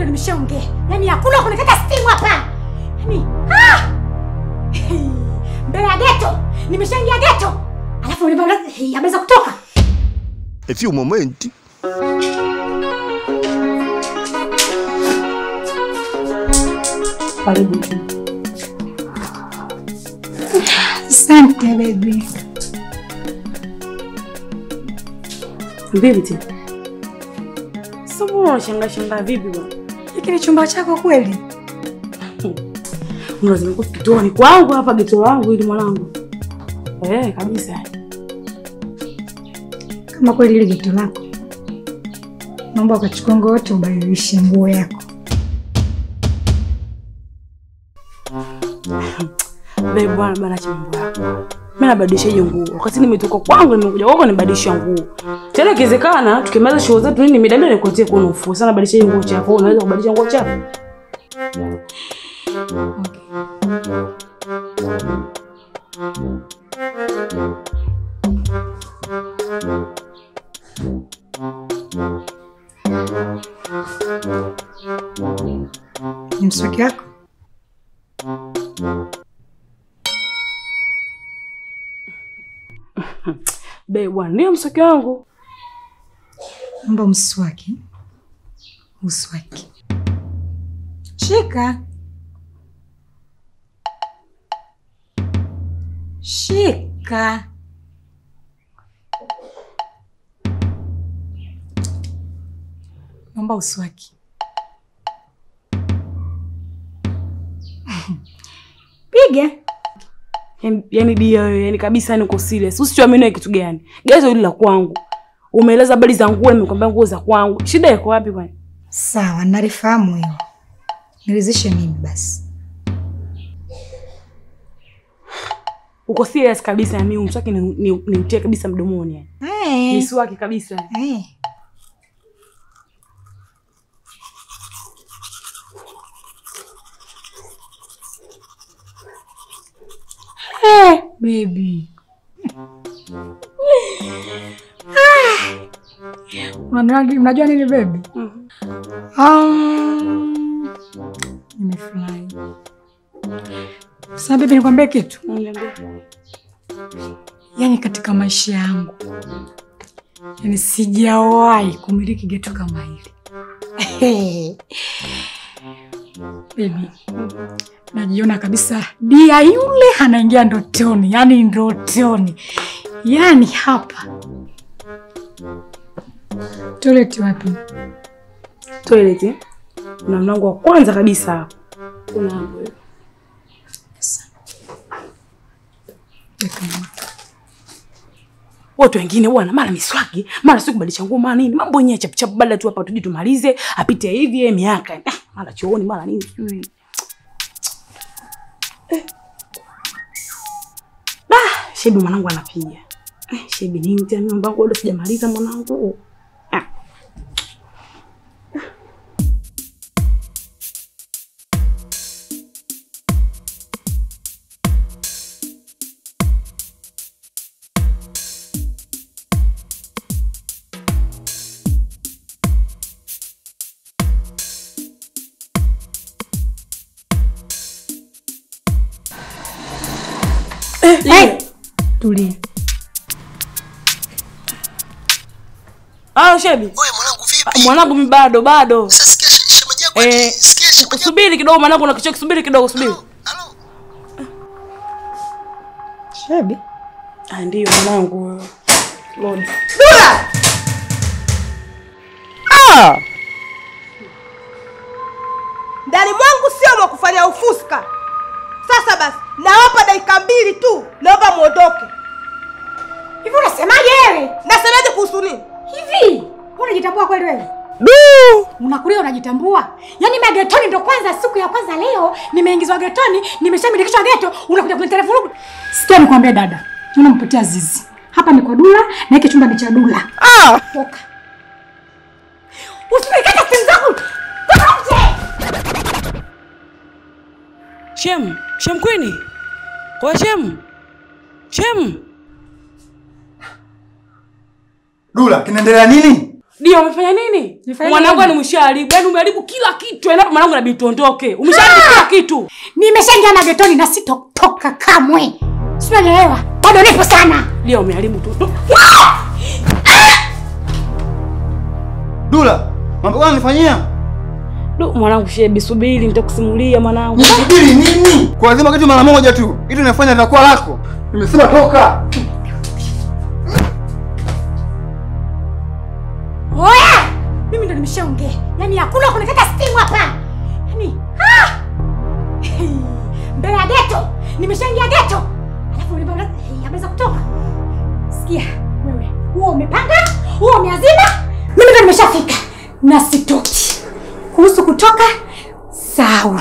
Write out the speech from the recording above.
ndo nimeshaongea. Yaani hakuna kunikata stimu hapa. Yaani ah! Mbele ya ghetto, nimeshaingia ghetto. Alafu ameweza kutoka. A few moments. Karibu. Asante baby. Vipi tena? Sasa unashangaa shangaa vipi bwana? Hiki ni chumba chako kweli? Unazima kutoni kwangu hapa geto langu ili mwanangu. Kabisa. Kama kweli ile geto lako, naomba ukachukue nguo yote ubadilishe nguo yako. Babe bwana bana chimbo yako. Mimi nabadilisha hiyo nguo. Wakati nimetoka kwangu nimekuja kwako nibadilisha nguo. Tena ikiwezekana tukimaliza show zetu nini mida mimi nikutie kwa ufu. Sana badilisha hiyo nguo chafu. Unaweza kubadilisha nguo chafu? Okay. Ni mswaki wako? Babe bwana, ndio mswaki wangu. Naomba mswaki. Uswaki. Shika. Shika. Naomba uswaki. Piga. Yaani dia wewe, yaani kabisa niko serious. Usichoamini kitu gani? Gezo hili la kwangu. Umeeleza habari za nguo, nimekwambia nguo za kwangu. Shida iko wapi kwani? Sawa, nalifahamu hiyo. Niridhishe mimi basi. Uko serious kabisa na mimi mswaki ni mtie kabisa mdomoni yani. Eh. Niswaki kabisa. Eh. Hey, baby. Unajua nini baby? Nimefurahi. Sasa baby nikwambie kitu. Niambie. Yaani katika maisha yangu, yaani sijawahi kumiliki geto kama hili. Baby, najiona kabisa dia yule anaingia ndotoni, yaani ndotoni. Yaani hapa. Toilet wapi? Toilet? Kuna mlango wa kwanza kabisa hapo. Kuna hapo hiyo. Sasa. Watu wengine bwana mara miswaki, mara siku kubadilisha nguo, mara nini? Mambo yenyewe chap chap badala tu hapa tuje tumalize, apite hivi miaka. Mara chooni, mara nini sijui. Shebi mwanangu anapiga. Shebi nini tena mimi mbangu bado sijamaliza mwanangu. Hey! Tulia. Ah, Shebi. Wewe mwanangu vipi? Mwanangu mimi bado. Sasa sikia shemeji yako. Sikia shemeji. Subiri kidogo mwanangu na kichwa subiri kidogo subiri. Halo. Shebi. Ah, ndio mwanangu. Lord. Dula! Ah! Ndani mwangu sio mwa kufanya ufuska. Sasa basi, nawapa dakika 2 tu, naomba muondoke. Hivi unasemaje wewe? Nasemaje kuhusu nini? Hivi, unajitambua kweli wewe? Du! Unakulia unajitambua? Yaani mimi getoni ndo kwanza siku ya kwanza leo nimeingizwa getoni, nimeshamilikishwa geto, unakuja kuniletea vurugu. Sikia nikwambie dada, unampotea zizi. Hapa ni kwa Dula na hiki chumba ni cha Dula. Ah! Toka. Usinikate simu zangu. Toka nje. Shem, Shem Queen. Kwa Shem. Shem. Dula, kinaendelea nini? Ndio umefanya nini? Mwanangu nimeshaharibu. Yaani umeharibu kila kitu. Yaani hapa mwanangu inabidi tuondoke. Umeshaharibu kila kitu. Nimeshaingia magetoni na sitotoka kamwe. Sio unanielewa? Bado nipo sana. Ndio umeharibu tu. Dula, mambo gani unanifanyia? Du, mwanangu shebi, subiri nitakusimulia mwanangu. Nisubiri nini? Kwa lazima kitu mara moja tu. Kitu ninafanya litakuwa lako. Nimesema toka. Oya! Mimi ndo nimeshaongea. Yaani hakuna kunikata stimu hapa. Yaani mbele ya geto. Nimeshaingia geto. Alafu unaniambia kutoka. Sikia wewe. Huo umepanga? Huo umeazima? Mimi ndo nimeshafika. Na sitoki. Kuhusu kutoka, sawa.